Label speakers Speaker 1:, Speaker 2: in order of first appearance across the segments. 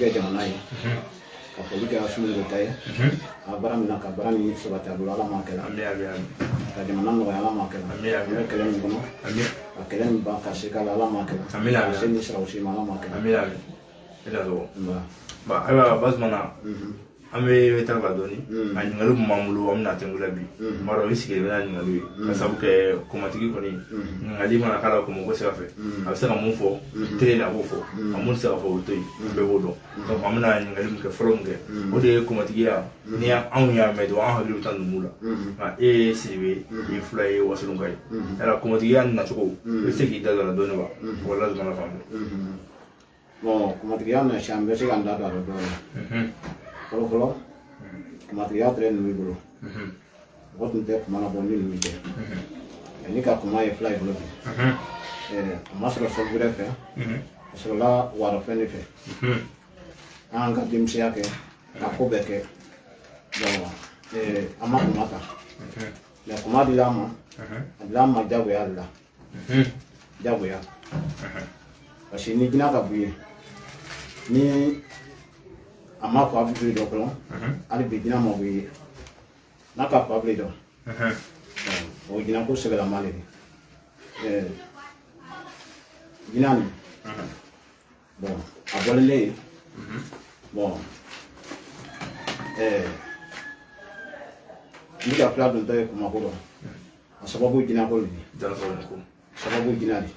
Speaker 1: kɛ jamana ye, ka foli kɛ Asimi Goyita ye, a baara min na, ka baara min sabati a bolo, Ala m'a kɛ la, ka jamana nɔgɔya, Ala m'a kɛ la. An bɛ kɛlɛ min kɔnɔ, ka kɛlɛ min ban ka se k'a la, Ala m'a kɛ la, ka se ni sara si ma, Ala m'a kɛ la.
Speaker 2: Ba, ayiwa Bazumana, an bɛ taa la dɔɔni. A ɲininkali min b'an bolo, an bɛna tɛnku la bi. N b'a dɔn i sigilen bɛna ɲininkali ye, ka sababu kɛ kɔmatigi kɔni ɲininkali mana k'a la kɔmɔko sira fɛ, a bɛ se ka mun fɔ tele la, a b'o fɔ, a mun tɛ se ka fɔ, o to yen, bɛɛ b'o dɔn. Donc an bɛna ɲininkali min kɛ fɔlɔ min kɛ, o de ye kɔmatigiya. Ni anw y'a mɛn dɔrɔn, an hakili bɛ taa numu la. Nka e ye Sidibe ye, fula ye, Wasolonka ye, yala kɔmatigiya nacogo, i bɛ se k'i da don a la dɔɔni wa, wala Lazumana fan fɛ?
Speaker 1: Bon, kɔmatigiya na sisan, n bɛ se ka n da don a la dɔɔni. Fɔlɔ fɔlɔ, kumatigiya tɛrɛ ninnu bolo, mɔgɔ tun tɛ kuma labɔ ni ninnu tɛ. Ni ka kuma ye fila ye bolo bi, a ma sɔrɔ sababu wɛrɛ fɛ, a sɔrɔla warafɛn de fɛ. An ka denmisɛnya kɛ ka ko bɛɛ kɛ. Bon, an ma kuma ta, mais kuma dila an ma, a dila an ma jagoya de la, jagoya. Parce que ni jinɛ ka bon ye, ni a ma fa bili dɔ fɔlɔ, hali bi jinɛ ma bɔ i ye, n'a ka fa bili dɔn, o jinɛ ko sɛbɛlama de ye jinɛ nin. Bon, a bɔlen ne ye. Bon, n bɛ ka fila dontɔ ye kumako dɔn, a sababu jinɛ ko de ye, sababu jinɛ de.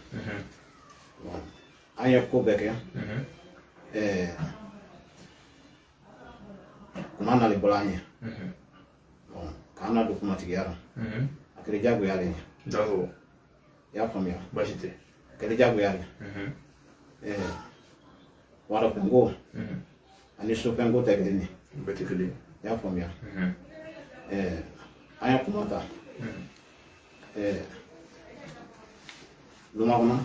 Speaker 1: Bon, an ye ko bɛɛ kɛ, kuma n'ale bɔra an ɲɛ. Bon, k'an na don kumatigiya la, a kɛra diyagoya de ye. I y'a faamuya?
Speaker 2: Baasi tɛ.
Speaker 1: A kɛra diyagoya de ye. Warafɛnko ani sofɛnko tɛ kelen ye.
Speaker 2: Bɛɛ tɛ kelen.
Speaker 1: I y'a faamuya? An ye kuma ta loma kɔnɔ.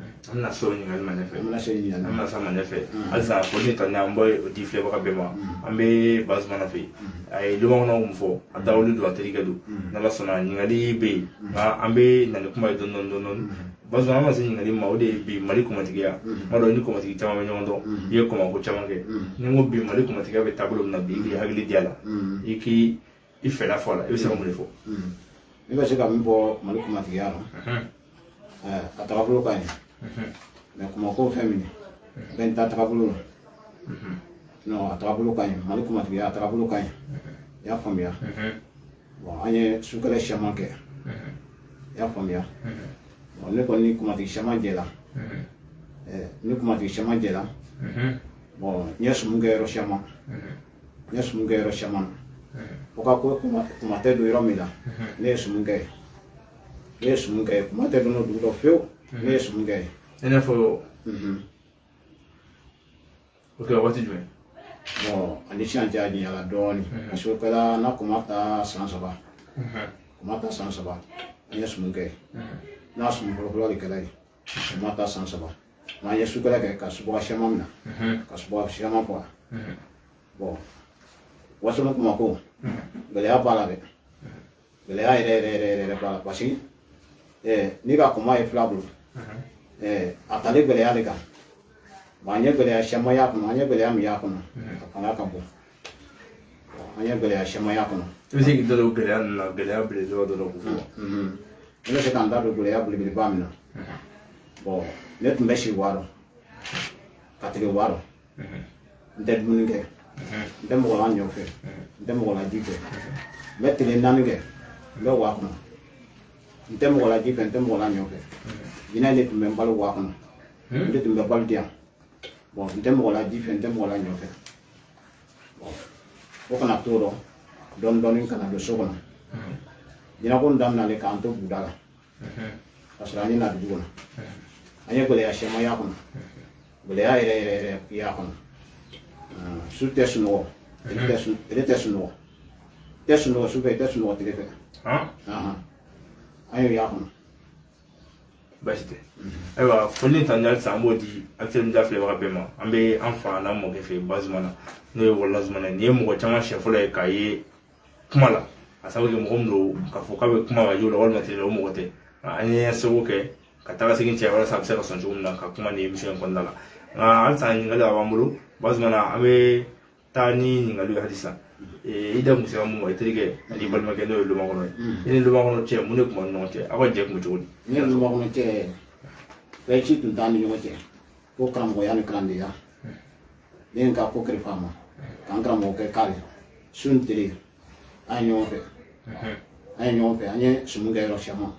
Speaker 2: An bɛna se o ɲininkali ma ɲɛfɛ.
Speaker 1: An bɛna se ɲininkali.
Speaker 2: An bɛna se a ma ɲɛfɛ. Halisa foli ni tani an bɛ o di filɛbaga bɛɛ ma. An bɛ Bazumana fɛ yen. A ye lumakɔnɔ mun fɔ, a dawuli don, a terikɛ don. N'Ala sɔnna, ɲininkali bɛ yen, nka an bɛ na ni kuma ye dɔɔni dɔɔni dɔɔni. Bazumana, an bɛna se ɲininkali ma, o de ye bi Mali kɔmatigiya. N b'a dɔn i ni kɔmatigi caman bɛ ɲɔgɔn dɔn, i ye kɔmako caman kɛ. Ni n ko bi Mali kɔmatigiya bɛ taabolo min na bi, i k'i hakili di a la, i k'i i fɛla fɔ a la, i bɛ se ka mun de fɔ?
Speaker 1: Ne bɛ se ka min fɔ Mali kɔmatigiya la, a tagabolo ka ɲi, mais kumako fɛn min ye, bɛɛ n'i ta tagabolo la. Non, a tagabolo ka ɲi, Mali kumatigiya a tagabolo ka ɲi. I y'a faamuya? Bon, an ye sukɛlɛ caman kɛ. I y'a faamuya? Bon, ne kɔni ni kumatigi caman jɛla, ni kumatigi caman jɛla. Bon, n ye sumu kɛ yɔrɔ caman, n ye sumu kɛ yɔrɔ caman. O ka ko kuma tɛ don yɔrɔ min na, ne ye sumu kɛ yen. Ne ye sumu kɛ yen, kuma tɛ don o dugu dɔ fiyewu, ne ye sumu kɛ yen.
Speaker 2: I n'a fɔ o kɛra waati jumɛn?
Speaker 1: Bon, ani sisan cɛ a janyana dɔɔnin, parce que o kɛra n'a kuma ta san 3. Kuma ta san 3, an ye sumu kɛ yen. N'a sumu fɔlɔfɔlɔ de kɛra yen, kuma ta san 3. An ye sukɛlɛ kɛ ka subaga caman minɛ, ka subaga caman faga. Bon, Wasolon kuma ko gɛlɛya b'a la dɛ, gɛlɛya yɛrɛ yɛrɛ yɛrɛ yɛrɛ b'a la, parce que n'i ka kuma ye fila bolo, a tali gɛlɛya de kan. Bon, an ye gɛlɛya caman y'a kɔnɔ, an ye gɛlɛya min y'a kɔnɔ, a fanga ka bon. An ye gɛlɛya caman y'a kɔnɔ.
Speaker 2: I bɛ se k'i da don gɛlɛya ninnu na, gɛlɛya belebeleba dɔ la k'o fɔ?
Speaker 1: Ne bɛ se ka n da don gɛlɛya belebeleba min na. Bon, ne tun bɛ si wa dɔn, ka tigɛ wa dɔn. N tɛ dumuni kɛ, n tɛ mɔgɔ la ɲɔ fɛ, n tɛ mɔgɔ la ji fɛ. N bɛ tile 4 kɛ, n bɛ wa kɔnɔ. N tɛ mɔgɔ la ji fɛ, n tɛ mɔgɔ la ɲɔ fɛ. Jinɛ de tun bɛ n balo wa kɔnɔ. N de tun bɛ balo di yan. Bon, n tɛ mɔgɔ la ji fɛ, n tɛ mɔgɔ la ɲɔ fɛ. Bon, o kana to dɔn dɔɔni dɔɔni ka na don so kɔnɔ. Jinɛko in daminɛlen k'an to buguda la, ka sɔrɔ an ye na dugu kɔnɔ. An ye gɛlɛya caman y'a kɔnɔ, gɛlɛya yɛrɛ yɛrɛ yɛrɛ y'a kɔnɔ. Su tɛ sunɔgɔ, tile tɛ sunɔgɔ, tɛ sunɔgɔ su fɛ, tɛ sunɔgɔ tile fɛ. An y'o y'a kɔnɔ.
Speaker 2: Baasi tɛ. Ayiwa, foli ni tanu halisa an b'o di Actuel Media filɛbaga bɛɛ ma. An bɛ an fa n'an mɔkɛ fɛ Bazumana, n'o ye Wala Zumana ye. Nin ye mɔgɔ caman siɲɛ fɔlɔ ye k'a ye kuma la, a sababu kɛ mɔgɔ min don k'a fɔ k'a bɛ kuma radio la walima tele la, o mɔgɔ tɛ. An ye seko kɛ ka taga segin cɛ walasa a bɛ se ka sɔn cogo min na ka kuma nin émission in kɔnɔna la. Nka halisa ɲininkali a b'an bolo Bazumana, an bɛ taa ni ɲininkali ye halisa. I da kun sera mun ma, i terikɛ ani balimakɛ n'o ye Lomakɔnɔ ye, i ni Lomakɔnɔ cɛ mun de tun b'aw ni ɲɔgɔn cɛ, aw ka jɛ tun bɛ cogo di?
Speaker 1: Ne ni Lomakɔnɔ cɛ, fɛn si tun t'an ni ɲɔgɔn cɛ ko karamɔgɔya ni kalandenya. Ne ye n ka ko kalifa a ma k'an karamɔgɔ kɛ k'ale su ni tile an ye ɲɔgɔn fɛ, an ye ɲɔgɔn fɛ, an ye sumu kɛ yɔrɔ caman.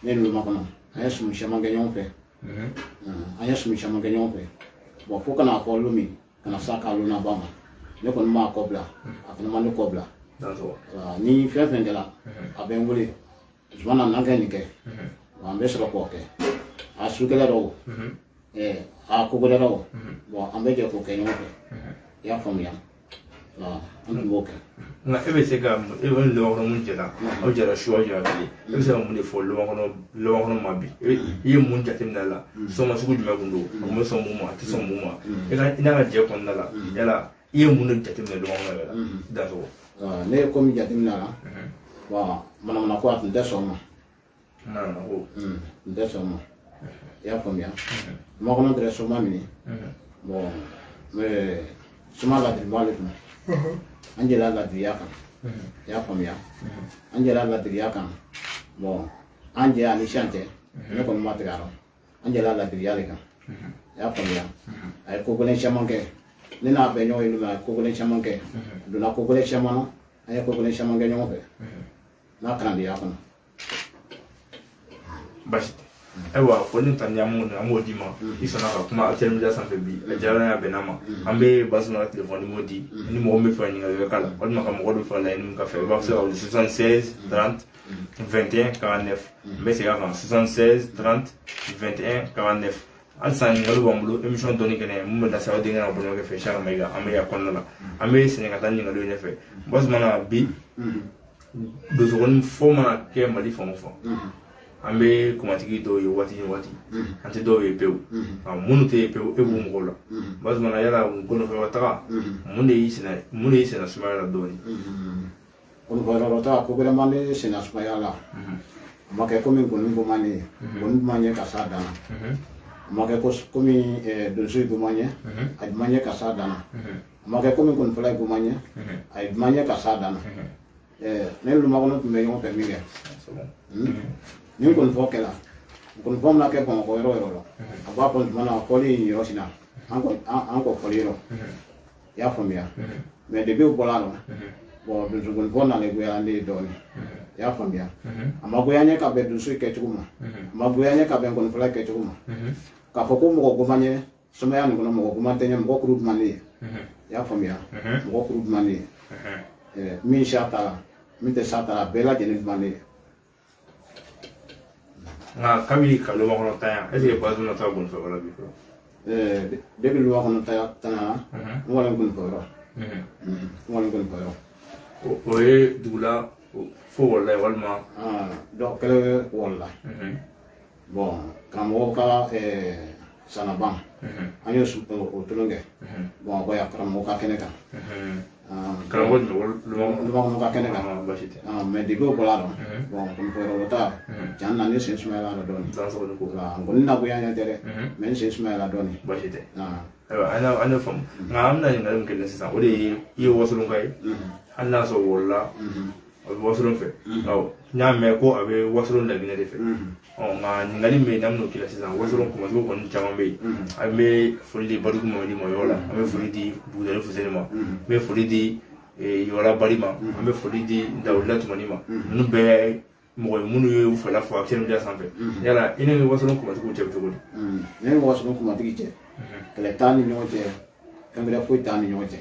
Speaker 1: Ne ni Lomakɔnɔ an ye sumu caman kɛ ɲɔgɔn fɛ, an ye sumu caman kɛ ɲɔgɔn fɛ. Bon, fo ka n'a fɔ don min ka na s'a ka lon laban ma, ne kɔni m'a kɔ bila, a fana ma ne kɔ bila. Ni fɛn fɛn kɛra, a bɛ n wele, Zumana, n'an kɛ nin kɛ, an bɛ sɔrɔ k'o kɛ. A sukɛlɛ dɔw, a ko gɛlɛ dɔw, bon, an bɛ jɛ k'o kɛ ɲɔgɔn fɛ. I y'a faamuya? An tun b'o kɛ.
Speaker 2: Nka e bɛ se ka, e bɛ Lomakɔnɔ mun jɛra, aw jɛra su, aw jɛra tile, e bɛ se ka mun de fɔ Lomakɔnɔ ma bi? I ye mun jateminɛ a la? Sɔn sugu jumɛn kun don? A kun bɛ sɔn mun ma, a tɛ sɔn mun ma? E ka i n'a ka jɛ kɔnɔna la, yala i ye mun de jateminɛ Lomakɔnɔ yɛrɛ la? Dansɔgɔ.
Speaker 1: Ne ye ko min jateminɛ a la, bon, manamana ko a tun tɛ sɔn ma.
Speaker 2: Manamana ko.
Speaker 1: Tun tɛ sɔn ma. I y'a faamuya? Lomakɔnɔ tɛrɛ soma minɛ. Bon, soma ladiriba de tun. An jɛla ladiriya kan. I y'a faamuya? An jɛla ladiriya kan. Bon, an jɛ ani sisan cɛ, ne kɔni ma tigɛ a rɔ. An jɛla ladiriya de kan. I y'a faamuya? A ye ko gɛlɛn caman kɛ. Ne n'a bɛn ɲɔgɔn ye, a ye ko gɛlɛn caman kɛ. A donna ko gɛlɛn caman na, an ye ko gɛlɛn caman kɛ ɲɔgɔn fɛ. N'a kalandenya kɔnɔ.
Speaker 2: Baasi tɛ. Ayiwa, foli ni taniya mun an b'o d'i ma, i sɔnna ka kuma Actuel Media sanfɛ bi, a diyara n ye, a bɛnna ma. An bɛ Bazumana telefɔni numéro di, ni mɔgɔ min bɛ fɛ ka ɲininkali wɛrɛ k'a la, walima ka mɔgɔ dɔ fɛ laɲini min ka fɛ, i b'a se ka wele 76 30 21 49. N bɛ segin a kan, 76 30 21 49. Halisa ɲininkaliw b'an bolo, émission dɔnni kɛnɛ mun bɛ lase aw denkɛ n'a balimakɛ fɛ, Siaka Mayiga, an bɛ yan kɔnɔna la. An bɛ segin ka taa ɲininkaliw ɲɛfɛ. Bazumana, bi donsokɔni fɔ mana kɛ Mali fan o fan, an bɛ kumatigi dɔw ye waati ni waati, an tɛ dɔw ye pewu. Minnu tɛ ye pewu, e b'o mɔgɔw la. Bazumana, yala gɔnifɔyɔrɔ taga, mun de y'i senna, mun de y'i senna sumaya la dɔɔni?
Speaker 1: Gɔnifɔyɔrɔ taga, ko gɛlɛn man ne senna sumaya la. A ma kɛ komi gɔni ko man ne ye, gɔni man ɲɛ ka s'a dan na. A ma kɛ komi donso ko man ɲɛ, a man ɲɛ ka s'a dan na. A ma kɛ komi gɔnifɔla ko man ɲɛ, a man ɲɛ ka s'a dan na. Ne ni Lomakɔnɔ tun bɛ ɲɔgɔn fɛ min kɛ, ni gɔnifɔ kɛla, gɔnifɔ mana kɛ Bamakɔ yɔrɔ o yɔrɔ la, a b'a fɔ tuma na fɔli in yɔrɔ sin na, an kɔ fɔli yɔrɔ. I y'a faamuya? Mais depuis o bɔra a la, bon, donso gɔnifɔ nalen goya ne ye dɔɔnin. I y'a faamuya? A ma goya n ye ka bɛn donso kɛcogo ma, a ma goya n ye ka bɛn gɔnifɔla kɛcogo ma. K'a fɔ ko mɔgɔ goman ye sumaya nin kɔnɔ, mɔgɔ goman tɛ n ye, mɔgɔ kuru duman ne ye. I y'a faamuya? Mɔgɔ kuru duman ne ye. Min siya t'a la, min tɛ s'a ta la, a bɛɛ lajɛlen duman ne ye.
Speaker 2: Nka kabi ka Lomakɔnɔ ta yan, est ce que Bazumana taga gɔnifɔyɔrɔ la bi fɔlɔ?
Speaker 1: Depuis Lomakɔnɔ ta yan, n kɔni gɔnifɔyɔrɔ. N kɔni gɔnifɔyɔrɔ.
Speaker 2: O ye dugu la fo wɔlila ye walima?
Speaker 1: Dɔ kɛlɛ wɔlila. Bon, karamɔgɔ ka sanaban, an y'o o tulon kɛ. Bon, a yan karamɔgɔ ka kɛnɛ kan.
Speaker 2: Karamɔgɔ jumɛn?
Speaker 1: Lomakɔnɔ ka kɛnɛ kan.
Speaker 2: Baasi tɛ.
Speaker 1: Mais depuis o bɔra a la, bon, gɔnifɔyɔrɔ ta, tiɲɛ na ne sen sumayala la dɔɔnin. N kɔni na goya ɲɛ tɛ dɛ, mais n sen sumayala dɔɔnin.
Speaker 2: Baasi tɛ. Ayiwa, an y'o faamu. Nka an bɛna ɲininkali min kɛ sisan, o de ye i ye Wasolonka ye, hali n'a sɔrɔ wɔlila, a bɛ Wasolon fɛ. Awɔ, n y'a mɛn ko a bɛ Wasolon Laginɛ de fɛ. Nka ɲininkali min bɛ yen n'an bɛn'o k'i la sisan, Wasolon kumatigiw kɔni caman bɛ yen. An bɛ foli di Badugu Mamadi ma yɔrɔ la, an bɛ foli di Bugudali Fuseni ma, an bɛ foli di Yɔrɔ Bari ma, an bɛ foli di Dawudula Tumani ma. Ninnu bɛɛ mɔgɔ ye minnu ye u fɛla fɔ Actuel Media sanfɛ. Yala i ni Wasolon kumatigiw cɛ bɛ cogo di?
Speaker 1: Ne ni Wasolon kumatigi cɛ, kɛlɛ t'an ni ɲɔgɔn cɛ, fɛn wɛrɛ foyi t'an ni ɲɔgɔn cɛ.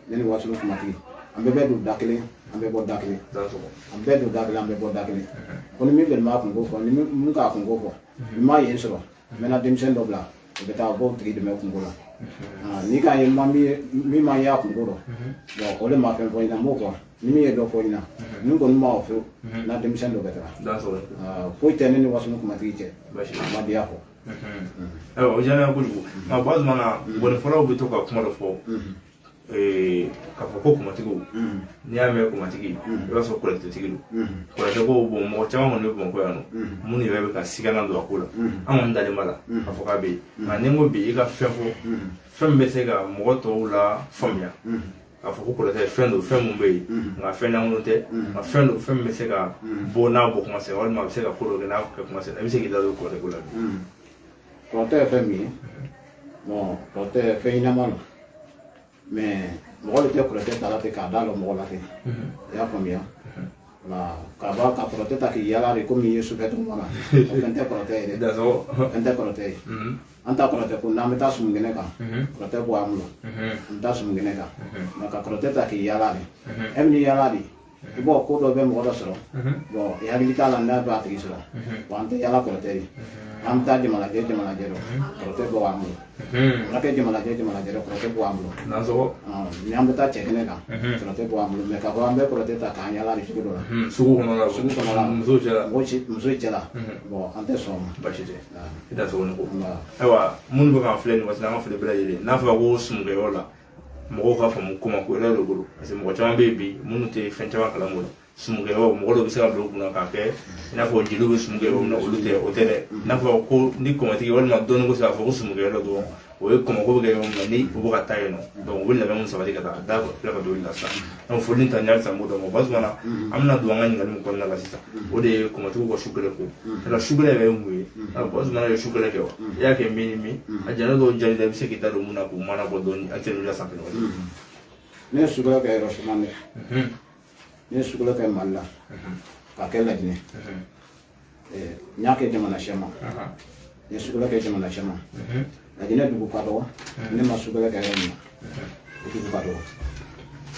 Speaker 1: Ne ni Wasolon kumatigi, an bɛɛ bɛ don da kelen, an bɛɛ bɔ da kelen. An bɛɛ don da kelen, an bɛɛ bɔ da kelen. Ko ni min kɔni m'a kunko fɔ, ni mun k'a kunko fɔ, ni m'a yen sɔrɔ, n bɛna denmisɛn dɔ bila, o bɛ taa b'o tigi dɛmɛ kunko la. N'i k'a ye min ma ye a kunko dɔn, bon, o de ma fɛn fɔ n ɲɛna, n b'o fɔ. Ni min ye dɔ fɔ n ɲɛna, ni kɔni ma o fewu, n'a denmisɛn dɔ bɛ taga. Foyi tɛ ne ni Wasolon kumatigi cɛ, a ma diya fɔ.
Speaker 2: Ayiwa, o diyara n ye kojugu. Nka Bazumana, gɔnifɔlaw bɛ to ka kuma dɔ fɔ. K'a fɔ ko kumatigiw, n'i y'a mɛn kumatigi, i b'a sɔrɔ kɔlɔtɛtigi don. Kɔlɔtɛ ko bon, mɔgɔ caman kɔni bɛ Bamakɔ yan nɔ minnu yɛrɛ bɛ ka sigana don a ko la. An kɔni dalen b'a la k'a fɔ k'a bɛ yen, nka ni n ko bi i ka fɛn fɔ, fɛn min bɛ se ka mɔgɔ tɔw la faamuya k'a fɔ ko kɔlɔtɛ fɛn don, fɛn mun bɛ yen, nka fɛn lankolon tɛ, nka fɛn don, fɛn min bɛ se ka bɔ n'a bɔ kuma sera, walima a bɛ se ka ko dɔ kɛ n'a kɛ kuma sera, i bɛ se k'i da don kɔlɔtɛ ko la bi?
Speaker 1: Kɔlɔtɛ ye fɛn min ye, bon, kɔlɔtɛ ye fɛn ɲɛnama don, mais mɔgɔ de tɛ kɔlɔtɛ ta la ten k'a da lɔ mɔgɔ la ten. I y'a faamuya? Wala k'a ba ka kɔlɔtɛ ta k'i yala de komi i ye sufɛ tɔmɔ la, o fɛn tɛ kɔlɔtɛ ye dɛ. Fɛn tɛ kɔlɔtɛ ye. An ta kɔlɔtɛ ko n'an bɛ taa sumukɛnɛ kan, kɔlɔtɛ bɔ an bolo, an bɛ taa sumukɛnɛ kan, mais ka kɔlɔtɛ ta k'i yala de, e bɛ n'i yala de, i b'o ko dɔ bɛ mɔgɔ dɔ sɔrɔ, bon, i hakili t'a la n'a b'a tigi sɔrɔ. Bon, an tɛ yala kɔlɔtɛ ye. An bɛ taa jamalajɛ dɔ, kɔlɔtɛ bɔ an bolo. An kɛ jamalajɛ dɔ, kɔlɔtɛ bɔ an bolo. Ni an bɛ taa cɛkɛnɛ kan, kɔlɔtɛ bɔ an bolo, mais k'a fɔ an bɛ kɔlɔtɛ ta k'an yala de cogo dɔ la.
Speaker 2: Sugu kɔnɔ la, sugu
Speaker 1: kɔnɔ la,
Speaker 2: muso cɛla,
Speaker 1: muso cɛla, bon, an tɛ sɔn o ma.
Speaker 2: Baasi tɛ, i da sɔgɔ ni ko. Ayiwa, minnu bɛ k'an filɛ nin waati la, an ka foli bɛɛ lajɛlen. N'a fɔra ko sumukɛyɔrɔ la, mɔgɔw k'a faamu ko ma ko yɛrɛ de bolo, parce que mɔgɔ caman bɛ yen bi minnu tɛ fɛn caman kalama o la. Sumukɛyɔrɔ, mɔgɔ dɔw bɛ se ka bila u kunna k'a kɛ i n'a fɔ jeliw bɛ sumu kɛ yɔrɔ min na, olu tɛ, o tɛ dɛ. N'a fɔra ko ni kɔmɔtigi walima dɔnni ko se k'a fɔ ko sumukɛyɔrɔ dɔrɔn, o ye kɔmɔko bɛ kɛ yɔrɔ min na ni u bɛ ka taa yen nɔ, donc u bɛ labɛn min sabati ka taa da filɛ ka don olu la sisan. Donc foli ni tani halisa n b'o dɔn. Basumana, an bɛna don an ka ɲininkali min kɔnɔna la sisan, o de ye kɔmɔtigiw ka su kɛlɛ ko. Yala su kɛlɛ yɛrɛ ye mun ye? Basumana ye su kɛlɛ kɛ wa? I y'a kɛ min ni min? A jana dɔw jali la, i bɛ se k'i da don mun na k'o mana bɔ dɔɔni an tɛ sanfɛ waati?
Speaker 1: Ne ye su kɛlɛ kɛ yɔrɔ caman dɛ. Ne ye su kɛlɛ kɛ Mali la, k'a kɛ Lajinɛ, n y'a kɛ jamana caman. Ne ye su kɛlɛ kɛ jamana caman. Lajinɛ dugu ka dɔgɔ, ne ma su kɛlɛ kɛ yɔrɔ min na, o dugu ka dɔgɔ.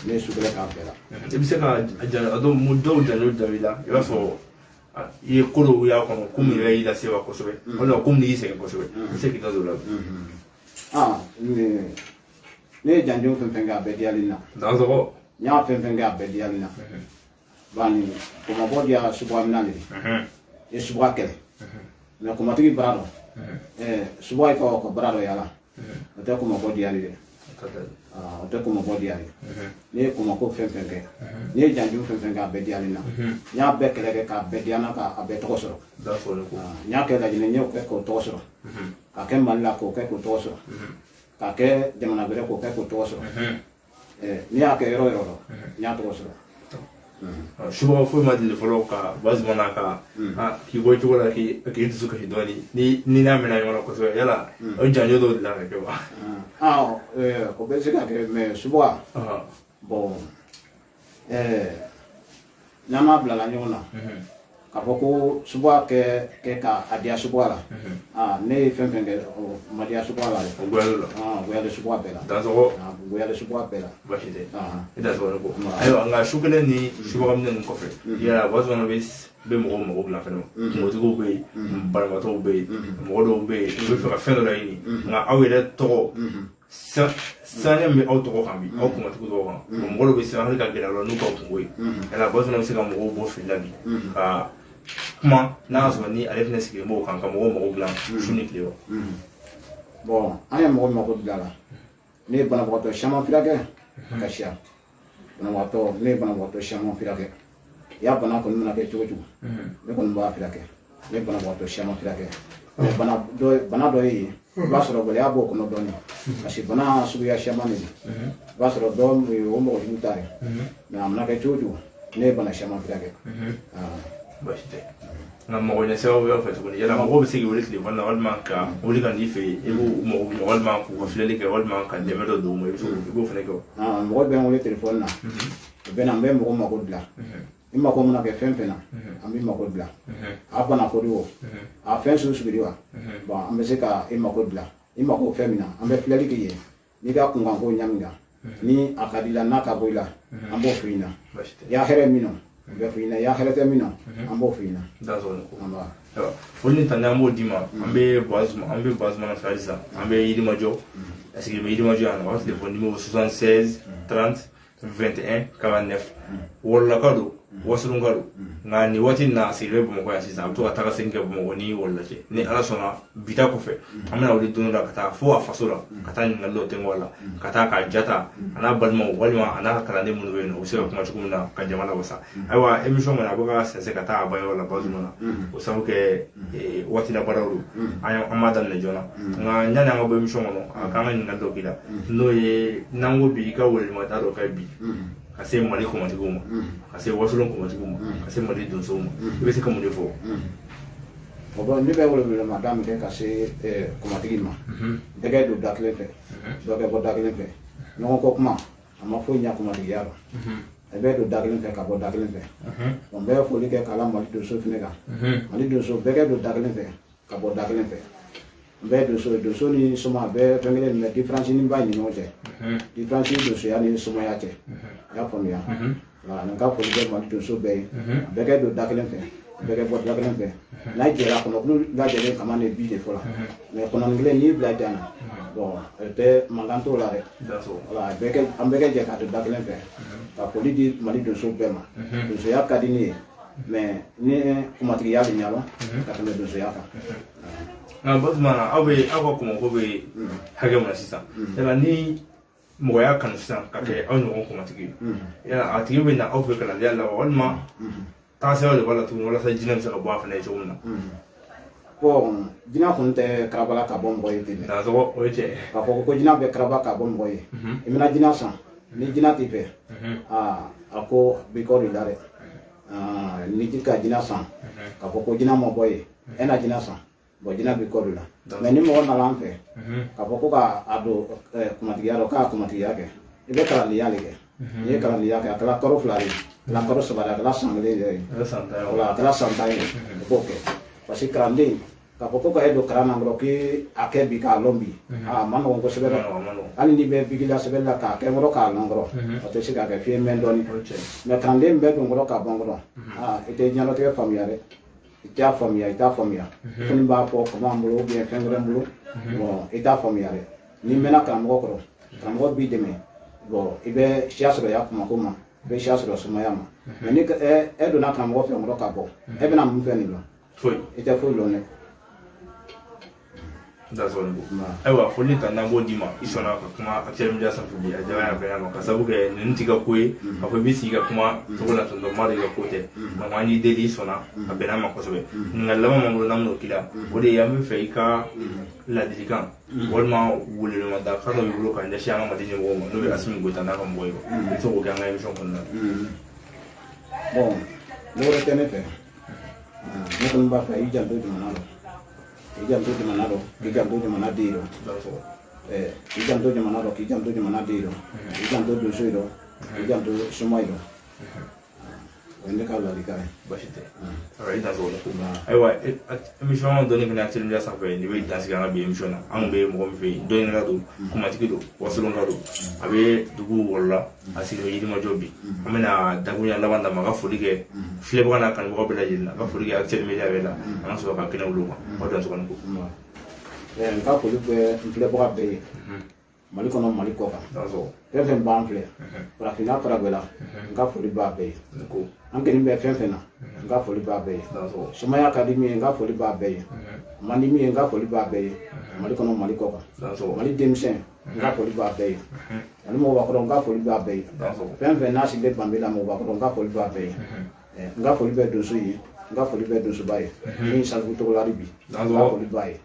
Speaker 1: Ne ye su kɛlɛ k'a bɛɛ la.
Speaker 2: I bɛ se ka dɔw janjo da i la, i b'a sɔrɔ i ye ko dɔw y'a kɔnɔ, ko min yɛrɛ y'i lase wa kosɛbɛ, walima ko min y'i sɛgɛn kosɛbɛ, i bɛ se k'i da don o la?
Speaker 1: Ne ye janjo fɛn fɛn kɛ, a bɛɛ diyali n na.
Speaker 2: Dansɔgɔ.
Speaker 1: N y'a fɛn fɛn kɛ, a bɛɛ diyali n na. Bani kɔmɔbɔ diya subuga minɛ de, i ye subuga kɛlɛ, mais kɔmɔtigi bara dɔn, subuga ka bara dɔ yala, o tɛ kɔmɔbɔ diyali dɛ. O tɛ kɔmɔbɔ diyali. Ne ye kɔmɔko fɛn fɛn kɛ, ne ye janjo fɛn fɛn kɛ, a bɛɛ diyali n na. N y'a bɛɛ kɛlɛ kɛ k'a bɛɛ diya n na, k'a bɛɛ tɔgɔ sɔrɔ. N y'a kɛ Lajinɛ, n y'o kɛ k'o tɔgɔ sɔrɔ, k'a kɛ Mali la k'o kɛ k'o tɔgɔ sɔrɔ, k'a kɛ jamana wɛrɛ k'o kɛ k'o tɔgɔ sɔrɔ. Ne y'a kɛ yɔrɔ yɔrɔ, n y'a tɔgɔ sɔrɔ.
Speaker 2: Subaga foyi ma deli fɔlɔ ka Basumana ka k'i bɔ cogo la k'i dusu kasi dɔɔni ni n'a mɛnna ɲɔgɔn na kosɛbɛ, yala o janjo dɔw delila ka kɛ wa?
Speaker 1: O bɛ se ka kɛ, mais subaga, bon, n'an m'a bilala ɲɔgɔn na k'a fɔ ko subaga kɛ k'a diya subaga la, ne ye fɛn fɛn kɛ, o ma diya subaga la dɛ.
Speaker 2: O goyalen la.
Speaker 1: O goyalen subaga bɛɛ la.
Speaker 2: Dansɔgɔ.
Speaker 1: O goyalen subaga bɛɛ la.
Speaker 2: Baasi tɛ. I dansɔgɔ ne ko. Ayiwa, nka su kelen ni subaga minɛ ninnu kɔfɛ, yala Basumana bɛ mɔgɔw mago dilan fɛnɛ, kungotigiw bɛ yen, banabaatɔw bɛ yen, mɔgɔ dɔw bɛ yen u bɛ fɛ ka fɛn dɔ laɲini, nka aw yɛrɛ tɔgɔ saniya min bɛ aw tɔgɔ kan bi, aw kungotigiw tɔgɔ kan, mɔgɔ dɔw bɛ siran hali ka gɛrɛ aw la n'u ka kungo ye. Yala Basumana bɛ se ka mɔgɔw bɔ fili la bi ka kuma n'a y'a sɔrɔ ni ale fɛnɛ sigilen b'o kan ka mɔgɔw mago dilan su ni tile wa?
Speaker 1: Bon, an ye mɔgɔ mako dilan la. Ne ye banabagatɔ caman furakɛ ka siya. Banabagatɔ, ne ye banabagatɔ caman furakɛ. I y'a bana kɔni mana kɛ cogo cogo, ne kɔni b'a furakɛ. Ne ye banabagatɔ caman furakɛ. Mais bana dɔ ye yen, i b'a sɔrɔ gɛlɛya b'o kɔnɔ dɔɔnin, parce que bana suguya caman de don. I b'a sɔrɔ dɔw o mɔgɔ jugu ta ye, mais a mana kɛ cogo cogo, ne ye bana caman furakɛ.
Speaker 2: Baasi tɛ. Nka mɔgɔ ɲɛ sababu b'aw fɛ tuguni, yala mɔgɔw bɛ se k'i wele telefɔni na walima ka wuli ka n'i fɛ yen, i b'u mago ɲɛ walima k'u ka filɛli kɛ walima ka dɛmɛ dɔ don u ma, i bɛ se i b'o fana kɛ wa?
Speaker 1: Mɔgɔ bɛ n wele telefɔni na, u bɛ na, n bɛ mɔgɔ mako dilan. I mako mana kɛ fɛn fɛn na, an b'i mako dilan. A bana ko de o, a fɛn sugu sugu de wa, bon, an bɛ se ka i mako dilan. I mako fɛn min na, an bɛ filɛli k'i ye, n'i ka kunkanko ɲa min kan, ni a ka di i la, n'a ka bɔ i la, an b'o f'i ɲɛna. I y'a hɛrɛ min na, an bɛ f'i ɲɛna. I y'a hɛrɛ tɛ min na, an b'o f'i ɲɛna.
Speaker 2: Foli ni tani an b'o d'i ma. An bɛ Basumana fɛ halisa, an bɛ Yirimajɔ, a sigilen bɛ Yirimajɔ yan nɔ. A ka telefɔni numéro 76 30 21 49. Wɔlɔlaka don. Wasolonka don, nka nin waati in na a sigilen bɛ Bamakɔ yan sisan, a bɛ to ka taga segin kɛ Bamakɔ ni Wɔlɔ cɛ. Ni Ala sɔnna, bi ta kɔfɛ an bɛna wuli don dɔ la ka taa fo a faso la, ka taa ɲininkali dɔw tɛnku a la, ka taa k'a ja ta a n'a balimaw walima a n'a ka kalanden minnu bɛ yen nɔ, u bɛ se ka kuma cogo min na ka jama lawasa. Ayiwa, émission kɔni a bɛ ka sɛnsɛn ka taa a ban yɔrɔ la Bazumana, o sababu kɛ waati la baaraw don, an b'a daminɛ joona. Nka yanni an ka bɔ émission kɔnɔ, a k'an ka ɲininkali dɔ k'i la, n'o ye n'an ko bi i ka weleweleda dɔ kɛ bi ka se Mali kɔmatigiw ma, ka se Wasolon kɔmatigiw ma, ka se Mali donsow ma, i bɛ se ka mun de fɔ?
Speaker 1: Bon, ne bɛ weleweleda min kɛ ka se kɔmatigi ma, bɛɛ kɛ don da kelen fɛ, dɔ kɛ bɔ da kelen fɛ. Ɲɔgɔn kɔ kuma a ma foyi ɲɛ kɔmatigiya la. I bɛ don da kelen fɛ ka bɔ da kelen fɛ. Bon, n bɛ foli kɛ k'ala Mali donso fɛnɛ kan. Mali donso bɛɛ kɛ don da kelen fɛ ka bɔ da kelen fɛ. N bɛ donso, donso ni soma bɛɛ fɛn kelen, mais différence ni b'a ni ɲɔgɔn cɛ. Différence donsoya ni somaya cɛ. I y'a faamuya? Voilà, n ka foli bɛ Mali donso bɛɛ ye. Bɛɛ kɛ don da kelen fɛ, bɛɛ kɛ bɔ da kelen fɛ. N'a jɛra kɔnɔkulu lajɛlen kama ne bi de fɔ la. Mais kɔnɔni kelen n'i bila jan na, bon, tɛ mankan t'o la dɛ. Voilà, bɛɛ kɛ, an bɛɛ kɛ jɛ ka don da kelen fɛ. Ka foli di Mali donso bɛɛ ma. Donsoya ka di ne ye, mais ni kumatigiya bɛ ɲɛdɔn ka tɛmɛ donsoya kan.
Speaker 2: Nka Bazumana, aw bɛ aw ka kɔmɔko bɛ hakɛ mun na sisan? Yala ni mɔgɔ y'a kanu sisan ka kɛ aw ɲɔgɔn kɔmɔtigi ye, yala a tigi bɛ na aw fɛ kalandenya la wa, walima taasiraw de b'a la tuguni walasa jinɛ bɛ se ka bɔ a fana ye cogo min na?
Speaker 1: Bon, jinɛ kɔni tɛ karabala ka bɔ mɔgɔ ye ten dɛ.
Speaker 2: Dansɔgɔ, o ye tiɲɛ ye.
Speaker 1: K'a fɔ ko jinɛ bɛ karaba ka bɔ mɔgɔ ye, i bɛna jinɛ san ni jinɛ t'i fɛ, aa, a ko b'i kɔ de la dɛ. Ni ka jinɛ san k'a fɔ ko jinɛ ma bɔ ye, e na jinɛ san, bon, jinɛ b'i kɔ de la. Mais ni mɔgɔ nana an fɛ k'a fɔ ko k'a don kumatigiya dɔn, k'a kumatigiya kɛ, i bɛ kalandenya de kɛ. N'i ye kalandenya kɛ, a kɛra kalo 2 ye, a kɛra kalo 3 ye, a kɛra san 1 yɛrɛ ye, wala a kɛra san 10 ye, i b'o kɛ. Parce que kalanden k'a fɔ ko ka e don kalan na dɔrɔn k'i a kɛ bi k'a lɔn bi, a ma nɔgɔn kosɛbɛ dɛ. Hali n'i bɛ bigila sɛbɛnni la k'a kɛ n kɔrɔ k'a lɔn kɔrɔ, o tɛ se ka kɛ f'i ye mɛn dɔɔni. Mais kalanden bɛɛ don kɔrɔ k'a bɔn kɔrɔ, aa, i tɛ diɲɛlatigɛ faamuya dɛ. I t'a faamuya, i t'a faamuya. Fɛn b'a fɔ kɔmɔ an bolo ou bien fɛn wɛrɛ n bolo, bon, i t'a faamuya dɛ. N'i mɛnna karamɔgɔ kɔrɔ, karamɔgɔ b'i dɛmɛ, bon, i bɛ siya sɔrɔ ya kumako ma, i bɛ siya sɔrɔ sumaya ma. Mais ni e donna karamɔgɔ fɛ kɔrɔ ka bɔ, e bɛna mun fɛn nin dɔn?
Speaker 2: Foyi.
Speaker 1: I tɛ foyi lɔn dɛ.
Speaker 2: Ayiwa, foli ta n'an b'o d'i ma, i sɔnna ka kuma Actuel Media sanfɛ bi, a diyara an ye a bɛɛ ma, ka sababu kɛ ninnu t'i ka ko ye k'a fɔ i bɛ sigi ka kuma cogo la tɔntɔn ma de ka ko tɛ. Donc an y'i deli, i sɔnna, a bɛnna ma kosɛbɛ. Ɲininkali laban m'an bolo n'an bɛn'o k'i la, o de ye an bɛ fɛ i ka ladilikan walima welewelemada kan dɔ b'i bolo ka ɲɛsin an ka Mali ɲɛmɔgɔw ma, n'o ye Assimi Goïta n'a ka mɔgɔ ye, i bɛ se k'o kɛ an ka émission kɔnɔna na.
Speaker 1: Bon, ne wɛrɛ tɛ ne fɛ, ne kɔni b'a fɛ i janto jamana la. I janto jamana dɔ, k'i janto jamana den dɔ. I janto jamana dɔ, k'i janto jamana den dɔ. I janto donso dɔ, k'i janto soma dɔ. O ye ne ka ladilikan ye.
Speaker 2: Baasi tɛ, i danso la. Ayiwa, émission dɔnni fana Actuel Media sanfɛ, nin bɛ dan sigi an ka bi émission na. An kun bɛ mɔgɔ min fɛ yen, dɔnnikɛla don, kumatigi don, Wasolonka don, a bɛ dugu wɔlɔ la, a sigilen bɛ Yirimajɔ bi. An bɛna dakuruɲa laban d'a ma, a ka foli kɛ filɛbaga n'a kanubaga bɛɛ lajɛlen na, a ka foli kɛ Actuel Media yɛrɛ la, an ka sɔrɔ ka kɛnɛ wuli o kan. Aw danso kɔni ko.
Speaker 1: N ka foli bɛ n filɛbaga bɛɛ ye, Mali kɔnɔ, Mali kɔ kan. Fɛn fɛn b'an filɛ, farafinna, faragwɛla, n ka foli b'a bɛɛ ye. An kɛlen bɛ fɛn fɛn na, n ka foli b'a bɛɛ ye. Sumaya ka di min ye, n ka foli b'a bɛɛ ye. A man di min ye, n ka foli b'a bɛɛ ye. Mali kɔnɔ, Mali kɔ kan. Mali denmisɛn, n ka foli b'a bɛɛ ye. Mali mɔgɔbakɔrɔ, n ka foli b'a bɛɛ ye. Fɛn fɛn n'a sigilen Banbe la, mɔgɔbakɔrɔ, n ka foli b'a bɛɛ ye. N ka foli bɛ donso ye, n ka foli bɛ donsoba ye. Min Salifu Togola bi, n ka foli b'a ye.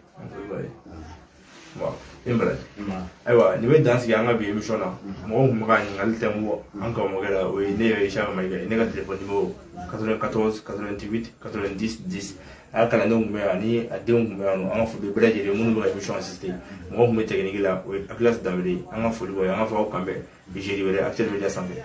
Speaker 2: Ayiwa, nin bɛ dan sigi an ka bi émission na. Mɔgɔw tun bɛ ka ɲininkali tɛnku an karamɔgɔkɛ la, o ye ne yɛrɛ Isiaka Mayiga ye. Ne ka téléphone numéro 94 98 90 10. A ka kalandenw tun bɛ yan ani a denw tun bɛ yan nɔ. An ka foli bɛɛ lajɛlen minnu bɛ ka émission assister, mɔgɔw tun bɛ technique la, o ye Akilas Danbele ye. An ka foli b'aw ye, an ka fɔ aw kan bɛn bi jeudi wɛrɛ Actuel Media sanfɛ.